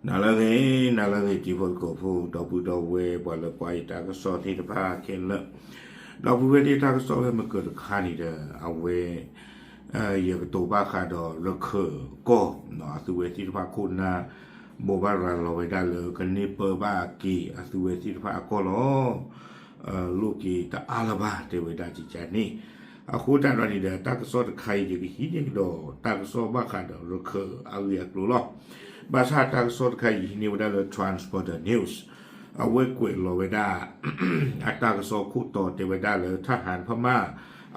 နၤလၢအဂ့ၤ, နၤလၢအဂ့ၤ တံၤဖိသကိးဖိ ဒီပုၢ်ဒီဝဲၢ် ပှၤလၢကွၢ်ယတၢ်ကစီၣ်သ့ၣ်တဖၣ်ခဲလၢာ်, ဒီပုၢ်ဝဲၢ်သ့ၣ်တၢ်ကစီၣ်ဖဲမုၢ်ကၢၤတခါန့ၣ်ဒီး အဝဲ ယကတိၤဘၣ်ဃးဒီးရခၢၣ်ကီၢ် အသုဝဲသ့ၣ်တဖၣ်ခိၣ်နၢ် ဘိးဘၣ်ရၤလီၤဝဲဒၣ်လၢကန့ၢ်ပၢဘၣ်က့ၤအသုဝဲသ့ၣ်တဖၣ်အကီၢ်လီၤ. လိၣ်က့ၤတအါလၢၤဘၣ် တဲဝဲဒၣ်ကကန့ၣ်, အဃိသတးဒီးန့ၣ်ဒီး တၢ်ကစီၣ်တခါအံၤ ယကဟံးန့ၢ်ကဒီးတၢ်ကစီၣ်ဘၣ်ဃးဒီးရခၢၣ်အဂ့ၢ်အကျိၤလီၤ. ဘၣ်ဆၣ်တၢ်ကစီၣ်တခါအံၤ ယဟံးန့ၢ်ဝဲဒၣ်လၢ Transporter News အဝဲကွဲးလီၤဝဲဒၣ် အတၢ်ကစီၣ်ခိၣ်တီတဲဝဲဒၣ်လၢ ทหารพม่า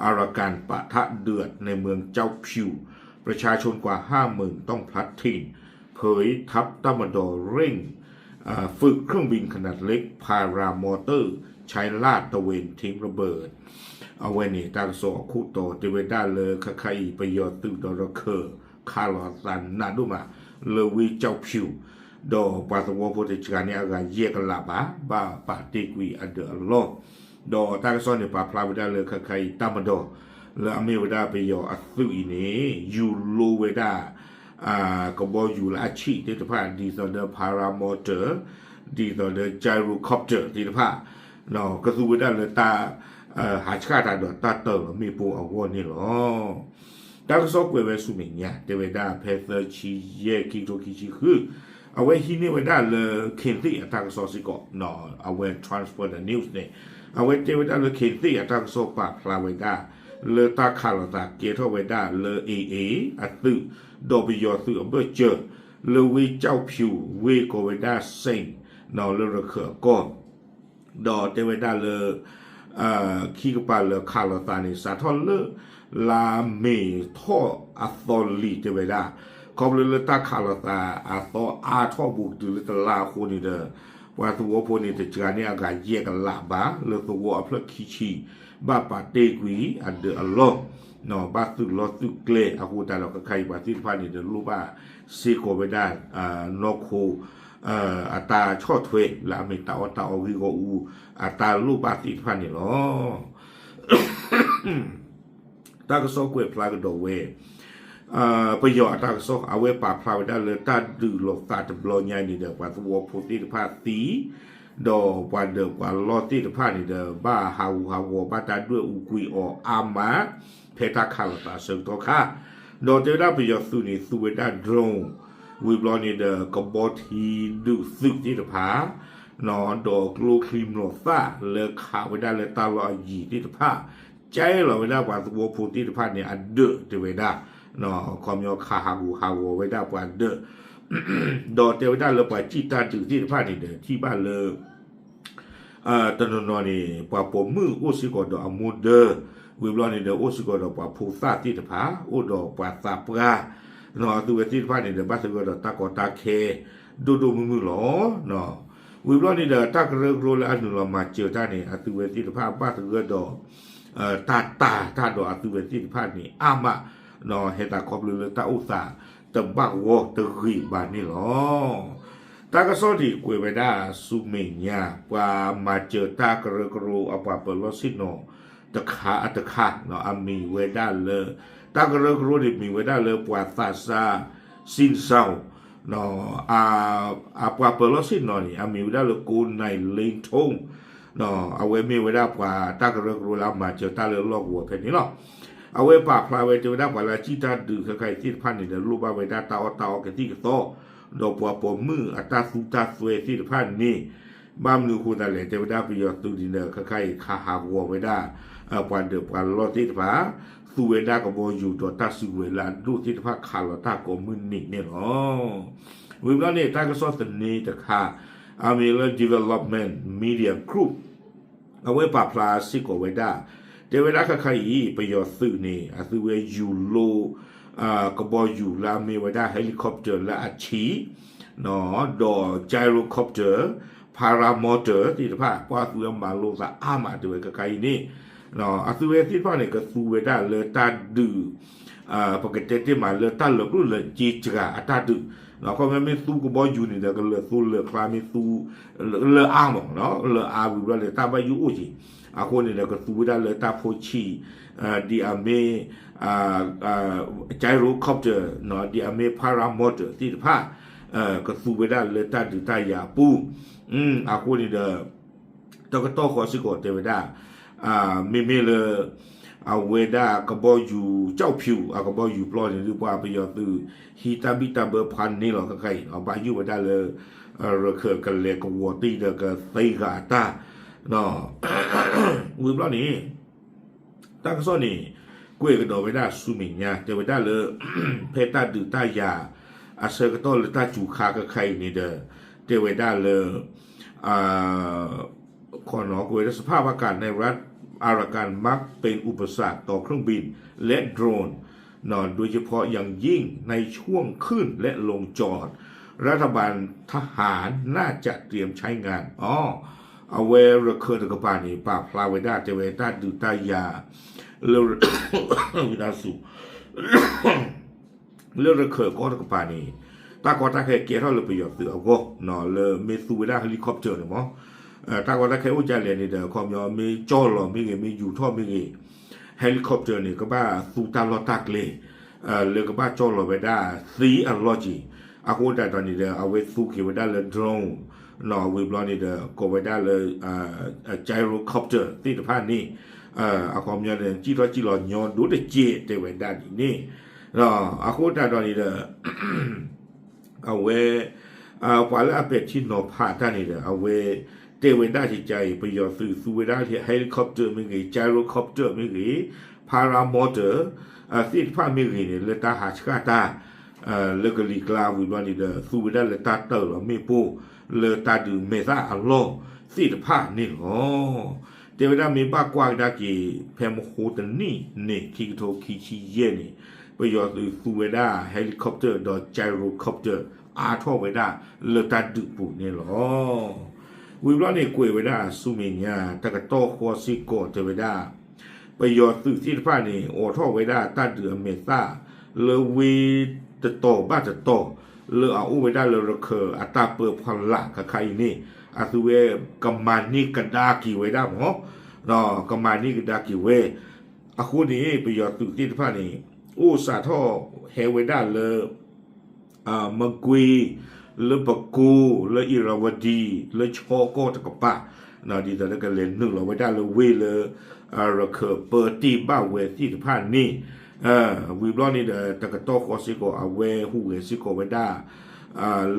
อารากันปะทะเดือดในเมืองเจ้าผิว ประชาชนกว่าห้าหมื่นต้องพลัดถิ่น เผยทัพตมด.เร่ง เอ่อ ฝึกเครื่องบินขนาดเล็ก พารามอเตอร์ ใช้ลาดตระเวนทิ้งระเบิด အဝဲန့ၣ် တၢ်ကစီၣ်အခိၣ်တီတဲဝဲဒၣ်လၢ ခဲခါအံၤ ပယီၤသုးဒီးရခၢၣ် ခးလိာ်သးနးဒိၣ်မး လၢဝ့ၢ်ကၠီၣ်ဖၠူၣ် ဒီးပှၤသဝီဖိတစှၤန့ၢ်အဂၤယဲၢ်ကလးဘၣ် ဘၣ်ပာ်တ့ၢ်ကွံာ်အဒၢးအလီၢ်, ဒီးတၢ်ကစီၣ်န့ၣ် ပာ်ဖျါဝဲဒၣ်လၢ ခဲခါအံၤ တပ်မတော် လၢအမ့ၢ်ဝဲဒၣ်ပယီၤအသုးအံၤန့ၣ် ယူၤလိဝဲဒၣ် ကဘီယူၤလၢအဆံးသ့ၣ်တဖၣ် ဒ်သိးဒီး paramotor ဒ်သိးဒီး gyrocopter သ့ၣ်တဖၣ် ကသူဝဲဒၣ်လၢတၢ် ဟးဆှၣ်တၢ်ဒီးတၢ်တၢၢ်လီၤမ့ၣ်ပိၢ်အဂီၢ်န့ၣ်လီၤ. တၢ်ကစီၣ်ကွဲးဝဲဆူမဲာ်ညါ တဲဝဲဒၣ်ဖဲသၢဆံယဲၢ် ခံကထိခံဆံဃု အဝဲဟံးန့ၢ်ဝဲဒၣ်လၢ ခေတ်သစ် အတၢ်ကစီၣ်စ့ၢ်ကီး အဝဲ Transporter News န့ၣ် အဝဲတဲဝဲဒၣ်လၢ ခေတ်သစ် အတၢ်ကစီၣ်ပာ်ဖျါဝဲဒၣ် လၢတၢ်ခးလိာ်သးကဲထီၣ်ဝဲဒၣ်လၢ AA အသုး ဒီးပယီၤသုးအဘၢၣ်စၢၤ လၢဝ့ၢ်ကၠီၣ်ဖၠူၣ် ဝ့ၢ်ကိးဝဲဒၣ် စ့ၣ် လၢရခၢၣ်အကီၢ် ဒီးတဲဝဲဒၣ်လၢ ခံကပၤလၢခးလိာ်သးန့ၣ် စးထီၣ်လၢ လါမ့ၤထီၣ်အသီလံၤတဲဝဲဒၣ်, ခီဖျိလၢတၢ်ခးလိာ်သးအသီအါထီၣ်ဘူးကတုၤလၢတလါအဃိန့ၣ်ဒီး ပှၤသဝီဖိန့ၣ် တစှၤန့ၢ်အဂၤယဲၢ်ကလးဘၣ် လၢသဝီအဖျၢၣ်ခံဆံ ဘၣ်ပာ်တ့ၢ်ကွံာ်အဒၢးအလီၢ် ဘၣ်သုးလီၢ်သုးကျဲအဃိသတးဒီး ခဲခါအံၤပှၤသ့ၣ်တဖၣ်န့ၣ်ဒီးလိၣ်ဘၣ်စ့ၢ်ကီးဝဲဒၣ် နီၢ်ခိ အတၢ်ဆီၣ်ထွဲ လၢအမ့ၢ်တၢ်အီၣ်တၢ်အီဂ့ၢ်ဂီၢ်အူ အတၢ်လိၣ်ဘၣ်သ့ၣ်တဖၣ်န့ၣ်လီၤ. တၢ်ကစီၣ်ကွဲးဖျါကဒီးဝဲ ပယီၤအတၢ်ကစီၣ် အဝဲပာ်ဖျါဝဲဒၣ်လၢတၢ်ဒုးလိာ်သးတဘျီညါအံၤန့ၣ်ဒီး ပှၤသဝီဖိသ့ၣ်တဖၣ်သံ ဒီးပှၤဒၢးပှၤလီၢ်သ့ၣ်တဖၣ်န့ၣ်ဒီး ဘၣ်ဟးဂူာ်ဟးဂီၤ ဘၣ်တၢ်ဒွဲၣ်အူကွံာ်အီၤအါမး ဖဲတၢ်ခးလိာ်သးအဆၢကတီၢ်ခါ ဒီးတဲဝဲဒၣ်ပယီၤသုးန့ၣ် သူဝဲဒၣ် drone ဝံၤဘျီန့ၣ်ဒီး ကဘီထံဒုးသုးသ့ၣ်တဖၣ် ဒီးကျိချံမျိာ်သၣ်လၢခးဝဲဒၣ်လၢတၢ်လီၢ်အယံၤသ့ၣ်တဖၣ် ကဲလီၤဝဲဒၣ်ပှၤသဝီဖိသ့ၣ်တဖၣ်န့ၣ် အဒၢးတဲဝဲဒၣ် ခီပညီခးဟးဂူာ်ဟးဂီၤဝဲဒၣ်ပှၤဒၢး ဒီးတဲဝဲဒၣ်လၢပှၤစံၣ်တၢ်ဒုးသ့ၣ်တဖၣ်န့ၣ်ဒီး ထံၣ်ဘၣ်လၢ တနီၤနီၤန့ၣ် ပှၤပိာ်မုၣ်အိၣ်စ့ၢ်ကီးဒီးအမိၢ်ဒၢ ဝံၤဘျီန့ၣ်ဒီး အိၣ်စ့ၢ်ကီးဒီးပှၤဖိသၣ်သ့ၣ်တဖၣ် အိၣ်ဒီးပှၤသးပှၢ် အသုဝဲသ့ၣ်တဖၣ်န့ၣ်ဒီး ဘၣ်သဂၢၢ်ဒီးတၢ်ကီတၢ်ခဲ ဒိၣ်ဒိၣ်မုၢ်မုၢ်လီၤ. ဝံၤဘျီန့ၣ်ဒီး တၢ်ကရၢကရိလၢအနုာ်လီၤမၤစၢၤတၢ်န့ၣ် အသုဝဲသ့ၣ်တဖၣ်ဘၣ်သဂၢၢ်ဒီး တၢ်တာ်တၢ်ဒီးအသုဝဲသ့ၣ်တဖၣ်န့ၣ် အါမး ဟဲသးခီဖျိလၢတၢ်အိၣ်သးတဘၣ်ဂီၢ်တဂ့ၤဘၣ်န့ၣ်လီၤ. တၢ်ကစီၣ်န့ၣ်ကွဲးဝဲဒၣ်ဆူမဲာ်ညါ ပှၤမၤစၢၤတၢ်ကရၢကရိအပှၤပၢၤလီၢ်ဆ့ၣ်နီၤတခါအတခါ အမံၤဝဲဒၣ်လၢ တၢ်ကရၢကရိန့ၣ်မံၤဝဲဒၣ်လၢပှၤသးစၢ် စံၣ်စၢ် အပှၤပၢၤလီၢ်ဆ့ၣ်နီၤန့ၣ် အမံၤဝဲဒၣ်လၢ ကိးနံၤလ့ထိၣ် အဝဲမ့ၢ်ဝဲဒၣ်ပှၤတၢ်ကရၢကရိလၢအမၤစၢၤတၢ်လၢလီၢ်ကဝီၤဖဲန့ၣ်လီၤ. အဝဲပာ်ဖျါဝဲတဲဝဲဒၣ်ပှၤလၢအစံၣ်တၢ်ဒုးခဲခါအံၤသ့ၣ်တဖၣ်န့ၣ်ဒီး လိၣ်ဘၣ်ဝဲဒၣ်တၢ်အီၣ်တၢ်အီကသံၣ်ကသီ ဒီးပှၤပိာ်မုၣ်အတၢ်သူတၢ်သွဲသ့ၣ်တဖၣ်န့ၣ် ဘၣ်မနုၤအဃိသတးလဲၣ် တဲဝဲဒၣ်ပယီၤသုးန့ၣ်ဒီး ခဲခါအံၤခးဟးဂီၤဝဲဒၣ် ပှၤဒၢးပှၤလီၢ်သ့ၣ်တဖၣ် သူဝဲဒၣ်ကဘီယူၤဒီးတၢ်စုကဝဲၤလၢအဒိၣ်သ့ၣ်တဖၣ်ခးလီၤတၢ်ကိးမုၢ်နံၤန့ၣ်လီၤ. ဝံၤဘျီန့ၣ် တၢ်ကစီၣ်သန့တခါ အမံၤလၢ Development Media Group အဝဲပာ်ဖျါစ့ၢ်ကီးဝဲဒၣ် တဲဝဲဒၣ်ခဲခါအံၤ ပယီၤသုးန့ၣ် အသုဝဲယူၤလိ ကဘီယူၤလၢအမ့ၢ်ဝဲဒၣ် helicopter လၢအဆံး ဒီး gyrocopter paramotor သ့ၣ်တဖၣ် ပှၤသုဝဲမၤလိသးအါမးတဲဝဲခဲခါအံၤန့ၣ် အသုဝဲသ့ၣ်တဖၣ်န့ၣ် ကသူဝဲဒၣ်လၢတၢ်ဒုး ပကတဲတ့ၢ်မးလၢတၢ်လၢာ်ကျိၣ်လၢာ်စ့စှၤအတၢ်ဒုး ခီဖျိမ့ၢ်သူကဘီယူၤန့ၣ်ဒီး ကလၢာ်သိလၢာ်ချါမ့ၢ်သူ လၢအါမး လၢအါဝံၤဘျီန့ၣ် တၢ်ဘၣ်ယိၣ်အိၣ်က့ၤ အဃိန့ၣ်ဒီး ကသူဝဲဒၣ်လၢတၢ်ဖိဆံး ဒ်အမ့ၢ် gyrocopter ဒ်အမ့ၢ် paramotor သ့ၣ်တဖၣ် ကသူဝဲဒၣ်လၢတၢ်ဒုးတၢ်ယၤအပူၤ, အဃိန့ၣ်ဒီး တကတီၢ်ဃီစ့ၢ်ကီးတဲဝဲဒၣ် မ့မ့ၢ်လၢ အဝဲဒၣ်ကဘီယူၤ ကၠီၣ်ဖၠူၣ် အကဘီယူၤပျီန့ၣ် ဒုးပှၤပယီၤသုး ဟံးတၢ်ဘံၣ်တၢ်ဘၢဖးန့ၢ်လီၤခဲခါအံၤ ဘၣ်ယိၣ်ဝဲဒၣ်လၢ ရခၢၣ်ကလဲၤကဝီၤတံၢ်ဒီးကသ့ဂၤအတၢ် ဝံၤဘျီန့ၣ် တၢ်ကစီၣ်န့ၣ် ကွဲးကဒီးဝဲဒၣ်ဆူမဲာ်ညါ တဲဝဲဒၣ်လၢ ဖဲတၢ်ဒုးတၢ်ယၤ အဆၢကတီၢ်လၢတၢ်စူၤခါခဲခါအံၤန့ၣ်ဒီး တဲဝဲဒၣ်လၢ ခီနီၤကွဲးဝဲဒၣ် สภาพอากาศในรัฐอารากันมักเป็นอุปสรรคต่อเครื่องบินและโดรน โดยเฉพาะอย่างยิ่งในช่วงขึ้นและลงจอด รัฐบาลทหารน่าจะเตรียมใช้งาน อ๋อ အဝဲရခၢၣ်တကပၤန့ၣ် ပာ်ဖျါဝဲဒၣ်တဲဝဲတၢ်ဒုးတၢ်ယၤ လၢ ဝံသးစူၤ လၢရခၢၣ်ကီၢ်တကပၤန့ၣ် တၢ်ကီတၢ်ခဲကဲထီၣ်လၢပယီၤသုးအဂီၢ် လၢမ့ၢ်သူဝဲဒၣ် helicopter န့ၣ်မး တၢ်ကီတၢ်ခဲအိၣ်ဒ်လဲၣ်န့ၣ်ဒီး ခီပညီမ့ၢ်ကၠီၣ်လီၤမ့ၢ်ဂ့ၤ မ့ၢ်ယူၤထီၣ်မ့ၢ်ဂ့ၤ helicopter န့ၣ် ကဘၣ်သူတၢ်လီၢ်တၢ်ကျဲ လၢကဘၣ်ကၠီၣ်လီၤဝဲဒၣ်သ့အလီၢ်က့ၤ အဃိသတးဒီးန့ၣ်ဒီး အဝဲသူက့ၤဝဲဒၣ်လၢ drone ဝံၤဘျီန့ၣ်ဒီး ကိးဝဲဒၣ်လၢ gyrocopter သ့ၣ်တဖၣ်န့ၣ် အခီပညီန့ၣ် စံၣ်ထီၣ်စံၣ်လီၤညီဒိၣ်တစဲးတဲဝဲဒၣ်ဒ်န့ၣ် အဃိသတးဒီးန့ၣ်ဒီး အဝဲ ပှၤလၢအပဲာ်ထံနီၤဖးတၢ်န့ၣ်ဒီး အဝဲတဲဝဲဒၣ်ကကါအံၤ ပယီၤသုးသူဝဲဒၣ် helicopter မ့ၢ်ဂ့ၤ gyrocopter မ့ၢ်ဂ့ၤ paramotor သ့ၣ်တဖၣ်မ့ၢ်ဂ့ၤန့ၣ် လၢတၢ်ဟးဆှၣ်တၢ် လၢကလံၤကျါဝံၤဘျီန့ၣ်ဒီး သူဝဲဒၣ်လၢတၢ်တၢၢ်လီၤမ့ၣ်ပိၢ် လၢတၢ်ဒုးမဲာ်သၣ်အလီၢ်သ့ၣ်တဖၣ်န့ၣ်လီၤ. တဲဝဲဒၣ်မ့ၢ်ဘၣ်ကွၢ်ကဒါက့ၤ ဖဲမဟိတနံၣ်န့ၣ် ခံကထိခံဆံယဲၢ်န့ၣ် ပယီၤသုးသူဝဲဒၣ် helicopter ဒီး gyrocopter အါထီၣ်ဝဲဒၣ်လၢတၢ်ဒုးပူၤန့ၣ်လီၤ. ဝံၤဘျီန့ၣ်ကွဲးဝဲဒၣ်ဆူမဲာ်ညါ တကတီၢ်ဃီစ့ၢ်ကီးတဲဝဲဒၣ် ပယီၤသုးသ့ၣ်တဖၣ်န့ၣ် အိးထီၣ်ဝဲဒၣ်တၢ်ဒုးအမဲာ်သၣ် လၢဝ့ၢ်တတီၤဘၣ်တတီၤ လၢအအိၣ်ဝဲဒၣ်လၢရခၢၣ်အတၢ်ပၢဖီလာ်ခဲခါအံၤန့ၣ် အသုဝဲကမၤန့ၢ်ကဒါက့ၤဝဲဒၣ်မး ကမၤန့ၢ်ကဒါက့ၤဝဲ အဃိန့ၣ် ပယီၤသုးသ့ၣ်တဖၣ်န့ၣ် အိၣ်စးထီၣ်ဟဲဝဲဒၣ်လၢ မကွ့ၤ လၢပကိ လၢအံၤရၤဝဒံ လၢဆီကီၢ်တကပၤ ဒ်သိးလၢကလဲၤနုာ်လီၤဝဲဒၣ်လၢဝ့ၢ်လၢ ရခၢၣ်ပၢတ့ၢ်ဘၣ်ဝဲသ့ၣ်တဖၣ်န့ၣ် ဝံၤဘျီန့ၣ်ဒီး တကတီၢ်ဃီစ့ၢ်ကီး အဝဲဟူးဂဲၤစ့ၢ်ကီးဝဲဒၣ်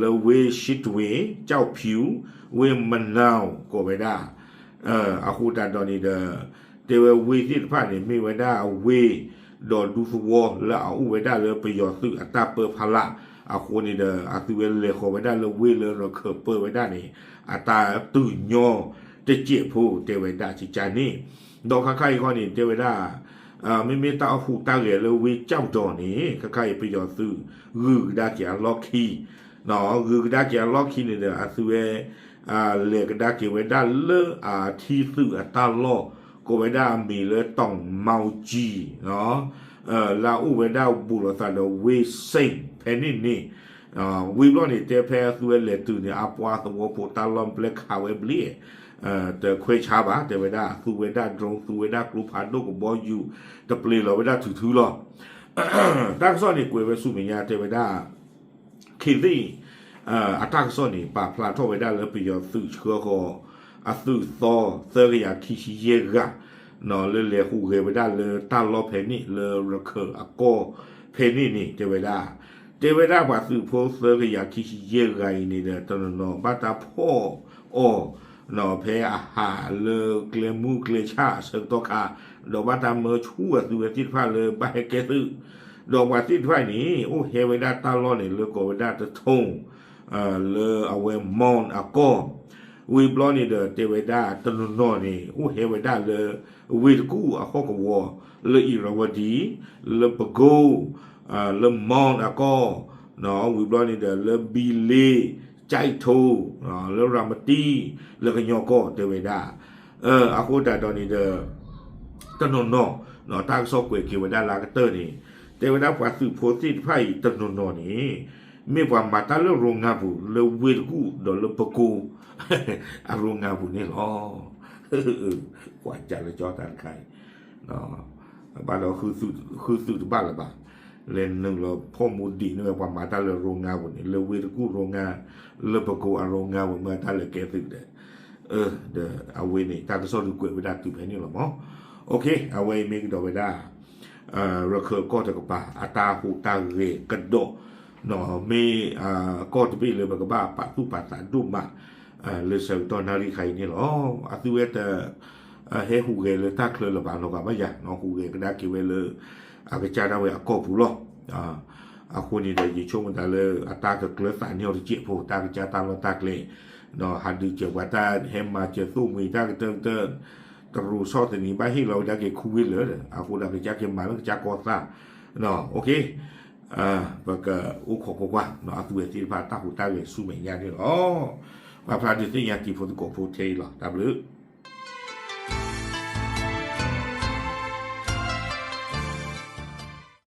လၢဝ့ၢ်ၡံးတွ့ၤ ကၠီၣ်ဖၠူၣ် ဝ့ၢ်မနၢၤကိးဝဲဒၣ် အဃိသတးဒီးန့ၣ်ဒီး တဲဝဲဝ့ၢ်သ့ၣ်တဖၣ်န့ၣ် မ့ၢ်ဝဲဒၣ်အဝ့ၢ် ဒီးဒူသဝီလၢအအိၣ်ဝဲဒၣ်လၢပယီၤသုးအတၢ်ပၢဖီလာ် အဃိန့ၣ်ဒီး အသုဝဲလဲၤဃီၤဝဲဒၣ်လၢဝ့ၢ်လၢရခၢၣ်ပၢဝဲဒၣ်န့ၣ် အတၢ်တုၤညီတစဲးဖိတဲဝဲဒၣ်ကကါန့ၣ် ဒီးခါခါအံၤခီန့ၣ် တဲဝဲဒၣ် မ့မ့ၢ်တၢ်အိၣ်ဟူးတၢ်ဂဲၤလၢဝ့ၢ်ကၠီၣ်ဒီးန့ၣ် ခါခါအံၤပယီၤသုး ဂုၤကဒါက့ၤအလီၢ်ခံ ဂုၤကဒါက့ၤအလီၢ်ခံန့ၣ်ဒီး အသုဝဲ လဲၤကဒါက့ၤဝဲဒၣ်လၢအထံသုးအတၢ်လီၢ် ကိးဝဲဒၣ်အမံၤလၢ တီၣ်မီကၠံ လၢအအိၣ်ဝဲဒၣ်ဘူးလိာ်သးဒီးဝ့ၢ်စ့ၣ်ဖဲန့ၣ်န့ၣ် ဝံၤဘျီန့ၣ် တဲဖဲအသုဝဲလဲၤတုၤန့ၣ် အပှၤသဝီဖိတၢ်လီၢ်ပျဲခးဝဲဘျ့ တခွဲးဆါဘၣ် တဲဝဲဒၣ် သူဝဲဒၣ် drone သူဝဲဒၣ်ကျိဖးဒိၣ်ကဘီယူၤ တပျ့ၤလီၤဝဲဒၣ်ထုးထုးလီၤ. တၢ်ကစီၣ်န့ၣ်ကွဲးဝဲဆူမဲာ်ညါတဲဝဲဒၣ် ခ့သ့ၣ် အတၢ်ကစီၣ်န့ၣ် ပာ်ဖျါထီၣ်ဝဲဒၣ်လၢပယီၤသုးဆှၢဃီၤ အသုးသီသၢကယၤခံဆံယဲၢ်ဂၤ လၢလဲၤဟူးဂဲၤဝဲဒၣ်လၢတၢ်လီၢ်ဖဲန့ၣ် လၢရခၢၣ်အကီၢ်ဖဲန့ၣ်န့ၣ် တဲဝဲဒၣ် တဲဝဲဒၣ်ပှၤသုးဖိသၢကယၤခံဆံယဲၢ်ဂၤအံၤန့ၣ်ဒီး တနီၤနီၤဘၣ်တၢ်ဖီၣ်အီၤ ဖဲအဟးလၢကျဲမုၢ်ကျဲဆၣ်အဆၢကတီၢ်ခါ ဒီးဘၣ်တၢ်မၢဆူၣ်အသုဝဲသ့ၣ်တဖၣ်လၢဘၣ်ဟဲကဲသုး ဒီးပှၤသ့ၣ်တဖၣ်အံၤန့ၣ် အိၣ်ဟဲဝဲဒၣ်တၢ်လီၢ်န့ၣ် လၢကိးဝဲဒၣ်တထိၣ် လၢအဝဲ မီၣ်အကီၢ် ဝံၤဘျီန့ၣ်ဒီးတဲဝဲဒၣ်တနီၤနီၤန့ၣ် အိၣ်ဟဲဝဲဒၣ်လၢ ဝ့ၢ်တကူၣ်အဟီၣ်ကဝီၤ လၢအံၤရၤဝဒံ လၢပကိ လၢမီၣ်အကီၢ် ဝံၤဘျီန့ၣ်ဒီးလၢဘံလ့ ကၠဲးထိ လၢရၤမတံ လၢကညီကီၢ်တဲဝဲဒၣ် အဃိသတးဒီးန့ၣ်ဒီး တနီၤနီၤ တၢ်ကစီၣ်ကွဲးက့ၤဝဲဒၣ်လၢအကတၢၢ်န့ၣ် တဲဝဲဒၣ်ပှၤသုးဖိသ့ၣ်တဖၣ်အံၤတနီၤနီၤန့ၣ် မ့ၢ်ပှၤမၤတၢ်လၢရိငါပူၤ လၢဝ့ၢ်တကူၣ်ဒီးလၢပကိ အရိငါပူၤန့ၣ်လီၤ. ကွၢ်ကၢ်လၢကၠီတၢ်တခါအံၤ ဘၣ်ဒီး ဃုသုးတဘၣ်လၢၤဘၣ်. လဲၤနုာ်လီၤဖီၣ်မူဒံးန့ၢ်ဝဲပှၤမၤတၢ်လၢ โรงงาน ပူၤန့ၣ် လၢဝ့ၢ်တကူၣ် โรงงาน လၢပကိးအ โรงงาน ပူၤ မ့ၢ်တၢ်လဲၤကဲသုးဒီး ဒီးအဝဲန့ၣ် တၢ်ကစီၣ်ဒုးကွဲးဝဲဒၣ်တုၤဖဲန့ၣ်လီၤမး. အဝဲအံၤမ့ၢ်ကဒီးဝဲဒၣ် ရခၢၣ်ကီၢ်တကပၤ အတၢ်ဟူးတၢ်ဂဲၤကဒီး မ့ၢ် ကီၢ်တဘ့ၣ်လၢပကဘၣ်ပာ်သူၣ်ပာ်သးဒိၣ်မး လၢဆၢကတီၢ်နၣ်ရံၣ်ခါအံၤန့ၣ်လီၤ. အသုဝဲတ ဟဲဟူးဂဲၤလၢတၢ်ချၢလၢၤဘၣ်နီတဂၤဘၣ်ယၤနီၤ ဟူးဂဲၤကဒါက့ၤဝဲလၢ အကစၢ်ဒၣ်ဝဲအကီၢ်ပူၤလီၤ. အဃိန့ၣ်ဒီး ယဆိကမိၣ်သးလၢအတၢ်ကကျၢၤသးန့ၢ်အီၤတစဲးဖိ တၢ်ကစၢ်တၢ်လီၢ်တၢ်ကျဲ ဟးဒုးစၢၤပှၤတၢ်ဟဲမၤစၢၤသိၣ်မှံၤတၢ်ကတၢၢ်ကတၢၢ် တရူးဆီၣ်သနံးဘၣ်ဟ့ၣ်လီၤဝဲဒၣ်က့ၤခူဝ့ၢ်လၢာ်ဒီး အဃိဒီးကစၢ်က့ၤမၤလၢကစၢ်ကီၢ်သး ပကအိၣ်ခိးကွၢ်ကွၢ် အသုဝဲသ့ၣ်တဖၣ်တၢ်ဟူးတၢ်ဂဲၤဆူမဲာ်ညါန့ၣ်လီၤ. ပာ်ဖျါဒုးသ့ၣ်ညါတံၤဖိသကိးဖိထဲအံၤလီၤ. တၢ်ဘျုး